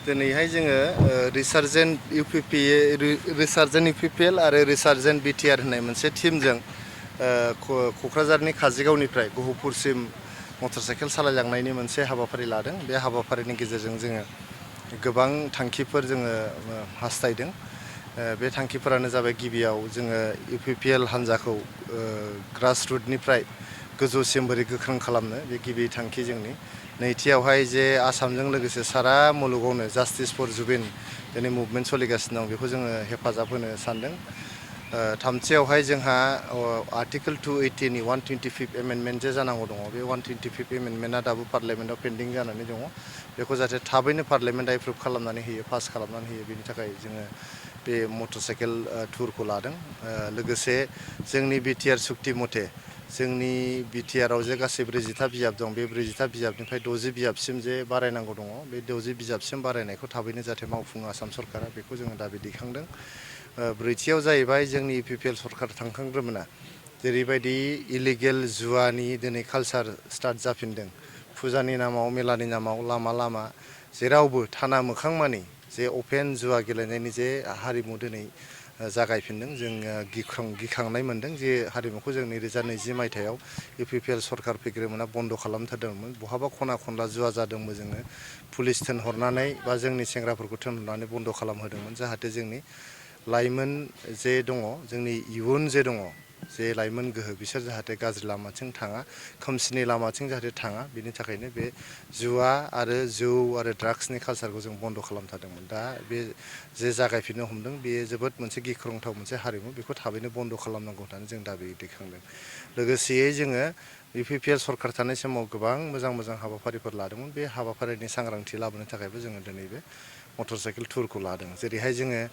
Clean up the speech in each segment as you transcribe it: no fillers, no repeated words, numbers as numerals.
दिनैहाय जोङो रिसार्जेन्ट इउपिपिएल आरो रिसार्जेन्ट बिटिआर होननाय मोनसे टीमजों क'क्राझारनि काजिगावनिफ्राय गहपुरसिम मटर साइकेल सालायलांनायनि मोनसे हाबाफारि लादों। बे हाबाफारिनि गेजेरजों जोङो गोबां थांखिफोर जोङो हास्थायदों। बे थांखिफोरानो जाबाय गिबियाव जोङो इउपिपिएल हान्जाखौ ग्रासरुटनिफ्राय गोजौसिम बोरै गोख्रों खालामनो बे गिबि थांखि जोंनि। नैथियावहाय जे आसामजों लोगोसे सारा मुलुगावनो जास्टिस फर जुबिन दिनै मुभमेन्ट सोलिगासिनो दं, बेखौ जोङो हेफाजाब होनो सानदों। थामथियावहाय जोंहा आर्टिकोल 280नि 125 एमेन्डमेन्ट जे जानांगौ दङ, बे 125 एमेन्डमेन्टआ दाबो पार्लियामेन्टआव पेन्डिं जानानै दङ। बेखौ जाहाथे थाबैनो पार्लियामेन्टआ एप्रुभ खालामनानै होयो, पास खालामनानै होयो, बेनि थाखाय जोङो बे मटर साइकेल टुरखौ लादों। लोगोसे जोंनि बिटिआर सुक्ति मथे जोंनि बिटिआरआव जे गासै 40था बिजाब दं, बे 40था बिजाबनिफ्राय 60 बिजाबसिम जे बारायनांगौ दङ, बे 60 बिजाबसिम बारायनायखौ थाबैनो जाहाथे मावफुङो आसाम सरकारा, बेखौ जोङो दाबि दैखांदों। ब्रैथियाव जाहैबाय जोंनि इउपिपिएल सरकार थांखांग्रोमोना जेरैबायदि इलिगेल जुवानि दिनै कालसार स्टार्ट जाफिनदों, फुजानि नामाव मेलानि नामाव लामा लामा जेरावबो थाना मोखां मानि जे अपेन जुवा गेलेनायनि जे हारिमु दिनै जागायफिनदों। जों गिखांनाय मोनदों जे हारिमुखौ जों 2020 मायथाइयाव इउपिपिएल सरकार फैग्रोमोना बन्द' खालामथारदोंमोन। बहाबा खना खनला जुवा जादोंबो जोङो पुलिस थिनहरनानै बा जोंनि सेंग्राफोरखौ थिनहरनानै बन्द' खालामहोदोंमोन, जाहाथे जोंनि लाइमोन जे दङ, जोंनि इयुन जे दङ, जे लाइमोन गोहो, बिसोर जाहाथे गाज्रि लामाथिं थाङा, खोमसिनि लामाथिं जाहाथे थाङा, बिनि थाखायनो बे जुवा आरो जौ आरो ड्राग्सनि कालसारखौ जों बन्द' खालामथारदोंमोन। दा बे जे जागायफिननो हमदों, बेयो जोबोद मोनसे गिख्रंथाव मोनसे हारिमु, बेखौ थाबैनो बन्द' खालामनांगौ होननानै जों दाबि दैखांदों। लोगोसेयै जोङो इउपिपिएल सरकार थानाय समाव गोबां मोजां मोजां हाबाफारिफोर लादोंमोन। बे हाबाफारिनि सांग्रांथि लाबोनो थाखायबो जोङो दिनै बे मटर साइकेल टुरखौ लादों। जेरैहाय जोङो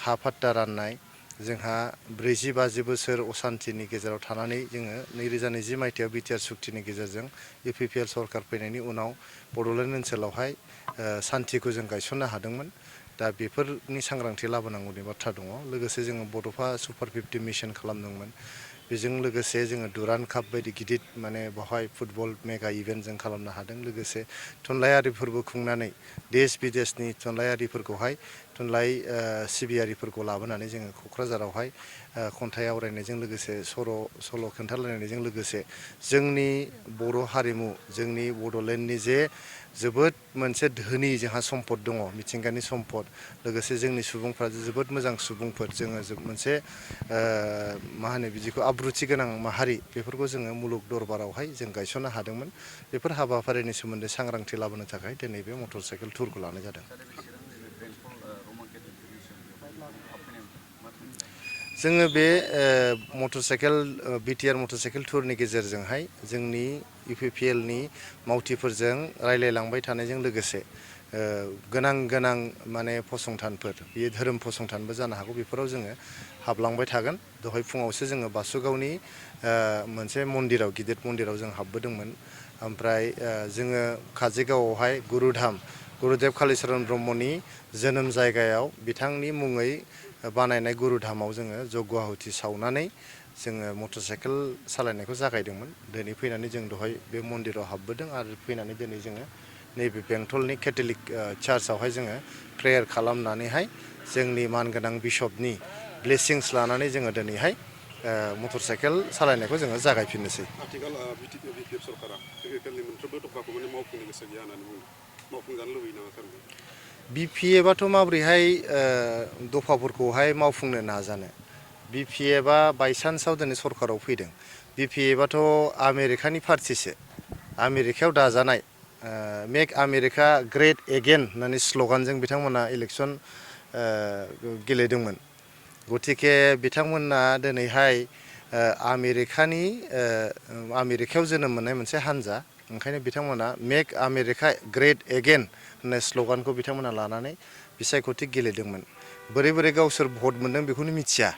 हा पाट्टा राननाय, जोंहा 40-50 बोसोर असान्तिनि गेजेराव थानानै जोङो 2020 मायथाइयाव बिटिआर सुक्तिनि गेजेरजों इउपिपिएल सरकार फैनायनि उनाव बड'लेण्ड ओनसोलावहाय सान्तिखौ जों गायसननो हादोंमोन। दा बेफोरनि सांग्रांथि लाबोनांगौनि बाथ्रा दङ। लोगोसे जोङो बड'फा सुपार 50 मिशन खालामदोंमोन। बेजों लोगोसे जोङो दुरान्ड काप बायदि गिदिर माने बेवहाय फुटबल मेगा इभेन्ट जों खालामनो हादों। लोगोसे थुनलाइयारि फोरबो खुंनानै देश बिदेशनि थुनलाइयारिफोरखौहाय थुनलाइ सिबियारिफोरखौ लाबोनानै जोङो क'क्राझारावहाय खन्थाइ आवरायनायजों लोगोसे सल' खोन्थालायनायजों लोगोसे जोंनि बर' हारिमु, जोंनि बड'लेण्डनि जे जोबोद मोनसे धोनि जोंहा सम्पद दङ, मिथिंगानि सम्पद, लोगोसे जोंनि सुबुंफ्रा जोबोद मोजां सुबुंफोर, जोङो मोनसे मा होनो बिदिखौ आब्रुथि गोनां माहारि, बेफोरखौ जोङो मुलुग दरबारावहाय जों गायसननो हादोंमोन। बेफोर हाबाफारिनि सोमोन्दै सांग्रांथि लाबोनो थाखाय दिनै बे मटर साइकेल टुरखौ लानाय जादों। जोङो बे motorcycle BTR motorcycle टुरनि गेजेरजोंहाय जोंनि इउपिपिएलनि मावथिफोरजों रायलायलांबाय थानायजों लोगोसे गोनां गोनां माने फसंथानफोर, बेयो धोरोम फसंथानबो जानो हागौ, बेफोराव जोङो हाबलांबाय थागोन। दहाय फुङावसो जोङो बासुगावनि मोनसे मन्दिराव, गिदिर मन्दिराव जों हाबबोदोंमोन। ओमफ्राय जोङो काजिगावआवहाय गुरुदेब कालिचरन ब्रह्मनि जोनोम जायगायाव बिथांनि मुङै बानायनाय गुरुधामाव जोङो जग्य आहुति सावनानै जोङो मटर साइकेल सालायनायखौ जागायदोंमोन। दिनै फैनानै जों दहाय बे मन्दिराव हाबबोदों आरो फैनानै दिनै जोङो नैबे बेंटलनि केथलिक चार्चआवहाय जोङो प्रेयार खालामनानैहाय जोंनि मानगोनां बिशपनि ब्लेसिंस लानानै जोङो दिनैहाय मटर साइकेल सालायनायखौ जोङो जागायफिननोसै। आथिखाल बिटिआर सरकारा इउपिपिएलनि मोनफ्रोमबो दफाखौ माने मावफुंनो गोसो गैया होननानै बुंदों, मावफुंजानो लुबैयो नामा थारैनो? बिपिएफआथ' माबोरैहाय दफाफोरखौहाय मावफुंनो नाजानो। बिपिएफआ बायसान्सआव दिनै सरकाराव फैदों। बिपिएफआथ' आमेरिकानि पार्टिसो, आमेरिकायाव दाजानाय, मेक आमेरिका ग्रेट एगेन होननानै स्ल'गानजों बिथांमोना इलेक्सन गेलेदोंमोन। गतिके बिथांमोना दिनैहाय आमेरिकायाव जोनोम मोननाय मोनसे हान्जा, ओंखायनो बिथांमोना मेक आमेरिका ग्रेट एगेन होननाय स्ल'गानखौ बिथांमोना लानानै बिसायख'थि गेलेदोंमोन। बोरै बोरै गावसोर भट मोन्दों बेखौनो मिथिया,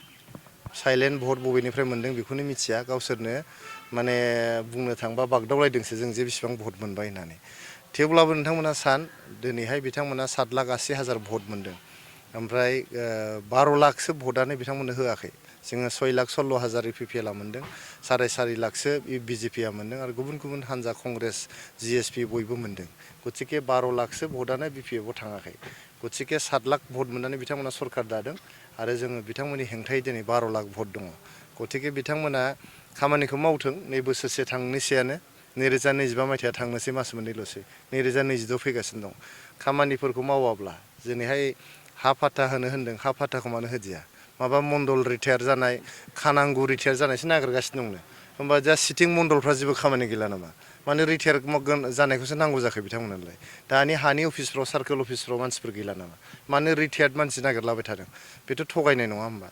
साइलेन्ट भट बबेनिफ्राय मोन्दों बेखौनो मिथिया, गावसोरनो माने बुंनो थांबा बागदावलायदोंसो जों जे बेसेबां भट मोनबाय होननानै। थेवब्लाबो नोंथांमोना दिनैहाय बिथांमोना 7,80,000 भट मोन्दों, ओमफ्राय 12 लाखसो भटआनो बिथांमोननो होआखै। जोङो 6,16,000 इपिपिएल आ मोनदों 4.5 लाखसो बिजेपि आ मोनदों आरो गुबुन गुबुन हान्जा कंग्रेस जिएसपि बयबो मोनदों गतिके 12 लाखसो भटआनो बिपिएफ आव थाङाखै गतिके 7 लाख भट मोननानै बिथांमोना सरकार दादों आरो जोङो बिथांमोननि हेंथायै दिनै 12 लाख भट दङ गतिके बिथांमोना खामानिखौ मावथों नै बोसोरसे थांनोसैयानो 2025 मायथाइया थांनोसै मास मोननैल'सै 2026 फैगासिनो दं खामानिफोरखौ मावाब्ला दिनैहाय हा फाथा होनो होनदों हा फाथाखौ मानो होदिया माबा मण्डल रिटायार जानाय खानांगौ रिटायार जानायसो नागिरगासिनो दंनो होमबा जा सिटिं मण्डलफ्रा जेबो खामानि गैला नामा माने रिटायार जानायखौसो नांगौ जाखो बिथांमोननोलाय दानि हानि अफिसफ्राव सार्कोल अफिसफ्राव मानसिफोर गैला नामा मानो रिटायार्ड मानसि नागिरलाबाय थादों बेथ' थगायनाय नङा होमबा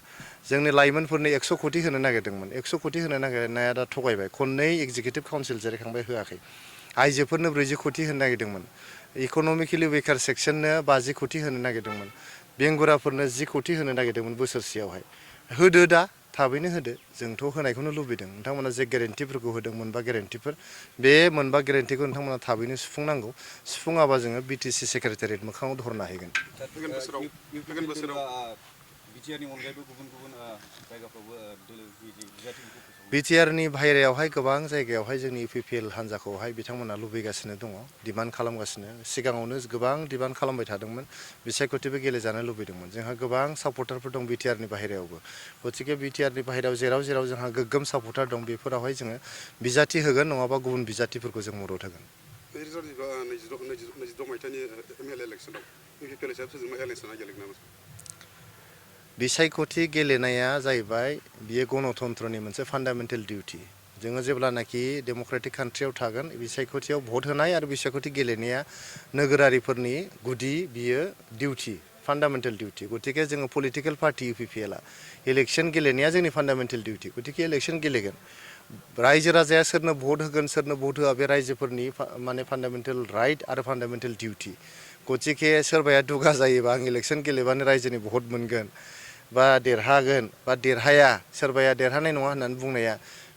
जोंनि लाइमोनफोरनो 100 कोटि होनो नागिरदोंमोन 100 कोटि होनो नागिरनाया दा थगायबाय खननै एग्जिकिउटिभ काउन्सिल जिरायखांबाय होआखै आइजोफोरनो 40 कोटि होनो नागिरदोंमोन इक'नमिकेलि वेकार सेक्सननो 50 कोटि होनो नागिरदोंमोन बेंगुराफोरनो 10 कोटि होनो नागिरदोंमोन बोसोरसेयावहाय होदो दा थाबैनो होदो जोंथ' होनायखौनो लुबैदों नोंथांमोना जे गेरेन्टिफोरखौ होदों मोनबा गेरेन्टिफोर बे मोनबा गेरेन्टिखौ नोंथांमोना थाबैनो सुफुंनांगौ सुफुङाबा जोङो बिटिसि सेक्रेटारियेट मोखाङाव धरना हैगोन फैगोन बोसोराव बिटिआरनि अनगायैबो गुबुन गुबुन जायगाफ्रावबो बिजाथिफोरखौ बिटिआरनि बाहेरायावहाय गोबां जायगायावहाय जोंनि इउपिपिएल हान्जाखौहाय बिथांमोना लुबैगासिनो दङ डिमान्ड खालामगासिनो सिगाङावनो गोबां डिमान्ड खालामबाय थादोंमोन बिसायख'थिबो गेलेजानो लुबैदोंमोन जोंहा गोबां सापर्टारफोर दं बिटिआरनि बाहेरायावबो गतिके बिटिआरनि बाहेरायाव जेराव जेराव जोंहा गोग्गोम सापर्टार दं बेफोरावहाय जोङो बिजाथि होगोन नङाबा गुबुन बिजाथिफोरखौ जों मदद होगोन 2022 मायथाइनि एमएलए इलेक्सनाव इउपिपिएल हिसाबै सोरजोंबा इलेक्सना गेलेगोन नामा बिसायख'थि गेलेनाया जाहैबाय बियो गणतन्त्रनि मोनसे फान्डामेन्टेल डिउटि जोङो जेब्लानाखि डेम'क्रेटिक कान्ट्रियाव थागोन बिसायख'थियाव भट होनाय आरो बिसायख'थि गेलेनाया नोगोरारिफोरनि गुदि बियो डिउटि फान्डामेन्टेल डिउटि गतिके जोङो पलिटिकेल पार्टि इउपिपिएल आ इलेक्सन गेलेनाया जोंनि फान्डामेन्टेल डिउटि गतिके इलेक्सन गेलेगोन रायजो राजाया सोरनो भट होगोन सोरनो भट होआ बे रायजोफोरनि माने फान्डामेन्टेल राइट आरो फान्डामेन्टेल डिउटि गतिके सोरबाया दुगा जायोबा आं इलेक्सन गेलेबानो रायजोनि भट मोनगोन बा देरहागोन बा देरहाया सोरबाया देरहानाय नङा होननानै बुंनाया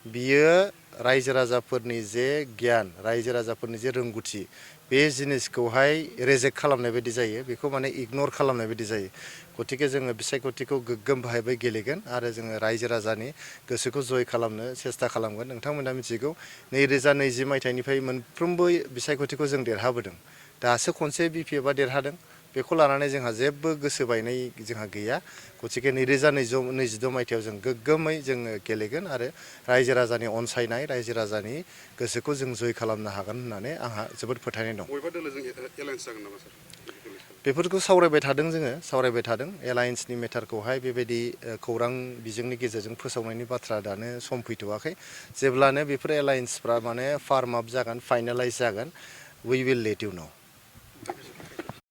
बियो रायजो राजाफोरनि जे गियान रायजो राजाफोरनि जे रोंगौथि बे जिनिसखौहाय रेजेक्ट खालामनाय बायदि जायो बेखौ माने इगनर खालामनाय बायदि जायो गतिके जोङो बिसायख'थिखौ गोग्गोम भाबै गेलेगोन आरो जोङो रायजो राजानि गोसोखौ जय खालामनो सेस्था खालामगोन नोंथांमोना मिथिगौ 2020 मायथाइनिफ्राय मोनफ्रोमबो बिसायख'थिखौ जों देरहाबोदों दासो खनसे बिपिएफ आ देरहादों बेखौ लानानै जोंहा जेबो गोसो बायनाय जोंहा गैया गतिके 2022 मायथाइयाव जों गोग्गोमै जोङो गेलेगोन आरो रायजो राजानि अनसायनाय रायजो राजानि गोसोखौ जों जय खालामनो हागोन होननानै आंहा जोबोद फोथायनाय दं बबेबा दोलोजों एलायन्स जागोन नामा सार बेफोरखौ सावरायबाय थादों जोङो सावरायबाय थादों एलायन्सनि मेटारखौहाय बेबायदि खौरां बिजोंनि गेजेरजों फोसावनायनि बाथ्रा दानो सम फैथ'वाखै जेब्लानो बेफोर एलायन्सफ्रा माने फार्म आप जागोन फाइनालाइज जागोन वी विल लेट इउ नो